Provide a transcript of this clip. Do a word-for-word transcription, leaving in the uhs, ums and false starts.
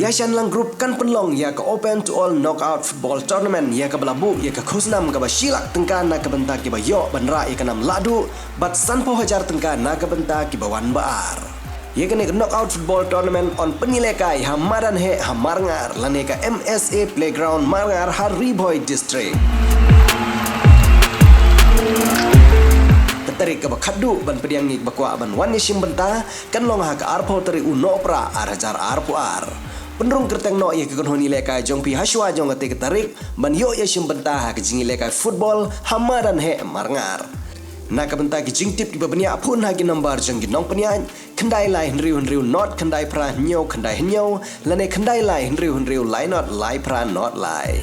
Ka Shanlang Group kan pynlong ïa ka Open to All Knockout Football Tournament ïa kaba la buh ïa ka khusnam kaba shi lak tyngka na ka bynta kiba ïoh ban rah ïa ka nam lahduh bad sanphew hajar tyngka na ka bynta kiba wan ba ar. Ïa kane ka Knockout Football Tournament yn pynïalehkai ha madan heh ha Marngar lane ka M S A Playground Marngar ha Ri Bhoi District. Ka tarik kaba khatduh ban pdiang ïa kiba kwah ban wan ïashim bynta kan long ha ka arphew tarik u Nohprah ar hajar arphew ar. Pynrung kyrteng noh ïa ki kynhun ïalehkai jong phi hashwa jong kata ka tarik ban ïoh ïashim bynta ha ka jingïalehkai football ha madan heh Marngar. Na ka bynta ki jingtip kiba bniah, phone ha ki nambar jong ki nongpynïaid: khyndai lai hynriew hynriew not khyndai phra hynñiew khyndai hynñiew lane khyndai lai hynriew hynriew lai not lai phra not lai.